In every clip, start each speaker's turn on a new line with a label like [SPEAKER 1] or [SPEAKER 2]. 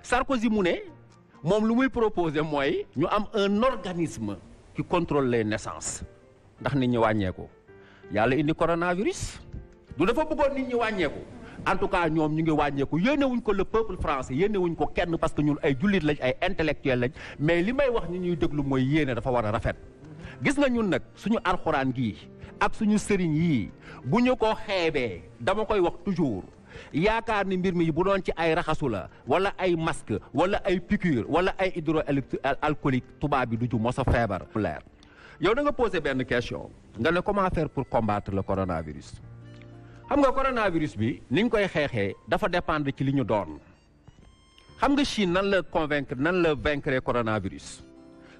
[SPEAKER 1] Sarkozy mu ne moom lu muy proposer mooy ñu am un organisme qui contrôle les naissances ndax nit ñi wàññeeku yàlla indi coronavirus du dafa bëggoon nit ñi wàññeeku en tout cas ñoom ñu ngi wàññeeku yéenewuñ ko le peuple français yéenewuñ ko kenn parce que ñun ay jullit lañ ay intellectuel lañ mais li may wax ñi ñuy déglu mooy yéene dafa war a rafet gis nga ñun nag suñu alxuraan gii ak suñu sëriñ yii bu ñu ko xeebee dama koy wax toujours yaakaar ni mbir mi bu doon ci ay raxasu la wala ay masque wala ay piqûre wala ay hydroalcoolique tubaab bi du ju mos a feebar leer yow da nga posé benn question nga ne comment faire pour combattre le coronavirus xam nga coronavirus bi ni ñu koy xeexee dafa dépendre ci li ñu doon xam nga Chine nan la convaincre nan la vaincre coronavirus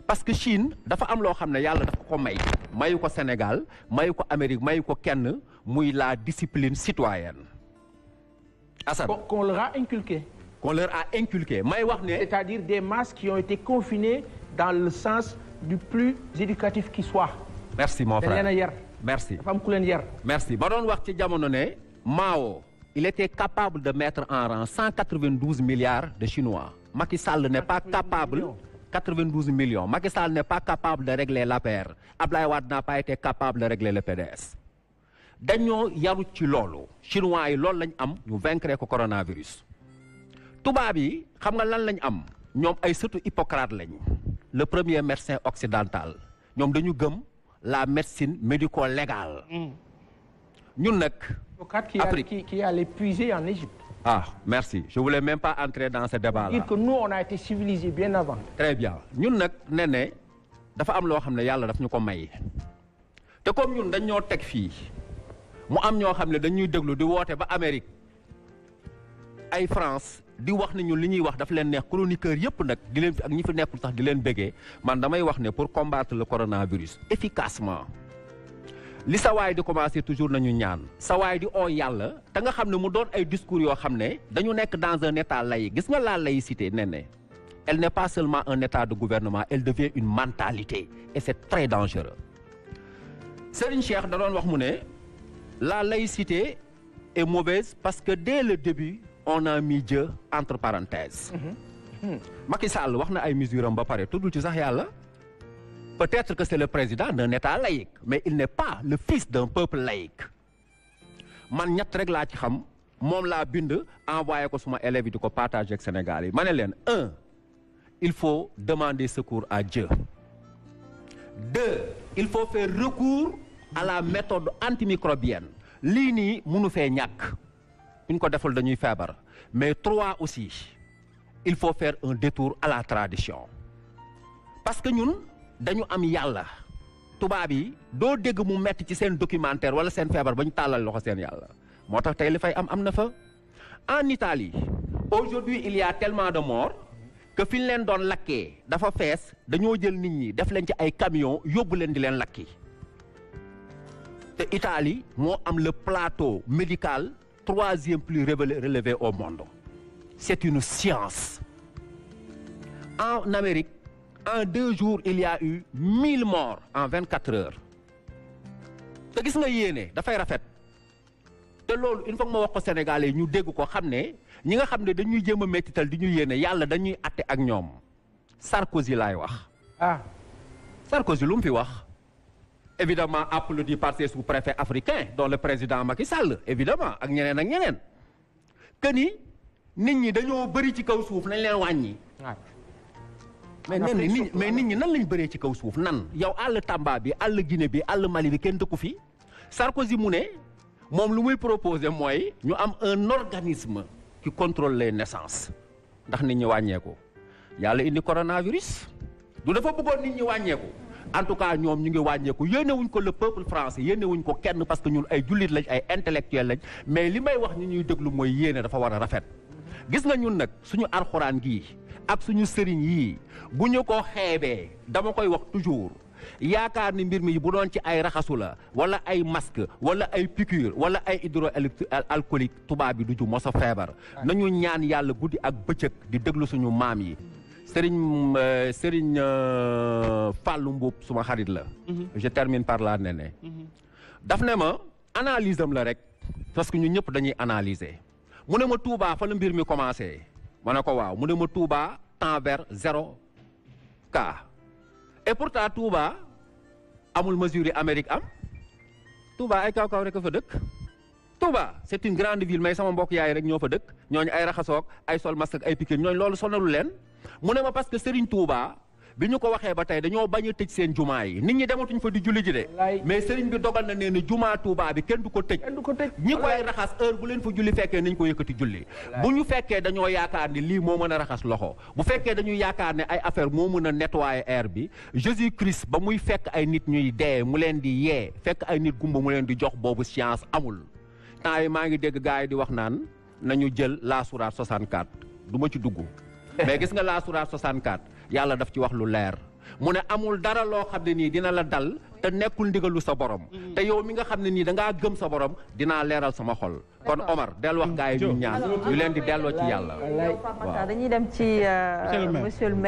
[SPEAKER 1] parce que Chine dafa am loo xam ne yàlla dafa ko mayu ko Sénégal mayu ko Amérique mayu ko kenn muy la discipline citoyenne
[SPEAKER 2] qu'on leur a inculqué.
[SPEAKER 1] Qu'on leur a inculqué.
[SPEAKER 2] C'est-à-dire des masses qui ont été confinées dans le sens du plus éducatif qui soit.
[SPEAKER 1] Merci mon frère. Merci. Merci. Mao, il était capable de mettre en rang 192 milliards de Chinois. Macky Sall n'est pas capable... 92 millions. Macky Sall n'est pas capable de régler l'APR. Abdoulaye Wade n'a pas été capable de régler le PDS. dañoo yaru ci loolu chinois yi loolu lañ am ñu vaincre ko coronavirus tubaab yi xam nga lan lañ am ñoom ay surtout Hippocrate lañ le premier médecin occidental ñoom dañu gëm la médecine médico-légale ñun nag
[SPEAKER 2] Hippocrate qui allait puiser en Égypte.
[SPEAKER 1] Ah merci je voulais même pas entrer dans ce débat là.
[SPEAKER 2] Dire que nous on a été civilisés bien avant.
[SPEAKER 1] Très bien ñun nag ne dafa am loo xam ne yàlla daf ñu ko may te comme ñun dañ ñoo teg fii mu am ñoo xam ne dañuy déglu di woote ba Amérique ay France di wax ne ñun li ñuy wax daf leen neex chroniqueur yëpp nag di leen ak ñi fi nekkul sax di leen bëggee man damay wax ne pour combattre le coronavirus efficacement li sa waay di commencer toujours nañu ñaan sa waay di oo yàlla te nga xam ne mu doon ay discours yoo xam ne dañu nekk dans un état laïque gis nga la laïcité ne elle n'est pas seulement un état de gouvernement elle devient une mentalité et c'est très dangereux Serigne Cheikh da doon wax mu ne la laïcité est mauvaise parce que dès le début, on a mis Dieu entre parenthèses. Macky Sall wax na ay mesures am ba pare tuddul ci sax yàlla. Peut-être que c'est le président d'un État laïque, mais il n'est pas le fils d'un peuple laïque. Man ñett rek laa ci xam moom laa bind envoyé ko suma élèves yi di ko partager ak Sénégal yi ma ne leen 1 il faut demander secours à Dieu. 2 il faut faire recours à la méthode antimicrobienne lii nii mënu fee ñàkk buñ ko deful dañuy feebar mais 3 aussi il faut faire un détour à la tradition parce que ñun dañu am yàlla tubaab yi doo dégg mu metti ci seen documentaire wala seen feebar ba ñu tàllal loxo seen yàlla moo tax tey li fay am na fa en Italie aujourd'hui il y a tellement de morts que fi ñu leen doon lakkee dafa fees dañoo jël nit ñi def leen ci ay camions yóbbu leen di leen lakki te Italie moo am le plateau médical 3e plus relevé au monde c'est une science en Amérique en 2 jours il y a eu 1000 morts en 24 heures te gis nga yéene dafay rafet te loolu il faut que ma wax ko Sénégalais ñu dégg ko xam ne ñi nga xam ne dañuy jéem a mettital di ñu yéene yàlla dañuy atte ak ñoom Sarkozy laay wax Sarkozy lu mu fi wax évidemment applaudi par ses sous-préfets africains dont le président Macky Sall évidemment ak ñeneen que ni nit ñi dañoo bëri ci kaw suuf nañ leen wàññi mais nit ñi nan lañ bëree ci kaw suuf nan yow àll Tamba bi àll Guinée bi àll Mali bi kenn dëkku fi Sarkozy mu ne moom lu muy proposer mooy ñu am un organisme qui contrôle les naissances ndax nit ñi wàññeeku yàlla indi coronavirus du dafa bëggoon nit ñi wàññeeku en tout cas ñoom ñu ngi wàññeeku yéenewuñ ko le peuple français yéenewuñ ko kenn parce que ñun ay jullit lañ ay intellectuel lañ mais li may wax ñi ñuy déglu mooy yéene dafa war a rafet gis nga ñun nag suñu alxuraan gii ak suñu sëriñ yii bu ñu ko xeebee dama koy wax toujours yaakaar ni mbir mi bu doon ci ay raxasu la wala ay masque wala ay piqûre wala ay hydroalcoolique tubaab bi du ju mos a feebar nañu ñaan yàlla guddi ak bëccëg di déglu suñu maam yi Serigne Fallou Mboup suma xarit la je termine par là nene daf ne ma analyse am la rek parce que ñu ñëpp dañuy analyser mu ne ma Touba fa la mbir mi commencé ma ne ko waaw mu ne ma Touba temps vert 0 cas et pourtant Touba amul mesure yi Amérique am Touba ay kaw-kaw rek a fa dëkk Touba c'est une grande ville mais sama mbokk yaay rek ñoo fa dëkk ñooñu ay raxasoog ay sol masque ak ay piqûre ñooñu loolu sonalu leen mu ne ma parce que Serigne Touba bi ñu ko waxee ba tey dañoo bañ a tëj seen jumaa yi nit ñi dematuñ fa di julli ji de mais Serigne bi dogal na nee ni jumaa Touba bi kenn du ko tëj ñi koy raxas heure bu leen fa julli fekkee nañ ko yëkkati julli bu ñu fekkee dañoo yaakaar ni lii moo mën a raxas loxo bu fekkee dañuy yaakaar ne ay affaire moo mën a nettoyer air bi Jésus Christ ba muy fekk ay nit ñuy dee mu leen di yee fekk ay nit gumba mu leen di jox boobu science amul temps yi maa ngi dégg gars yi di wax naan nañu jël la sourate 64 du ma ci dugg mais gis nga la sourate 64 yàlla daf ci wax lu leer mu ne amul dara loo xam ne nii dina la dal te nekkul ndigalu sa borom te yow mi nga xam ne nii da ngaa gëm sa borom dinaa leeral sama xol kon Omar del wax gars yi ñu ñaan yu leen di delloo ci yàlla
[SPEAKER 3] waaw dañuy dem ci monsieur le maire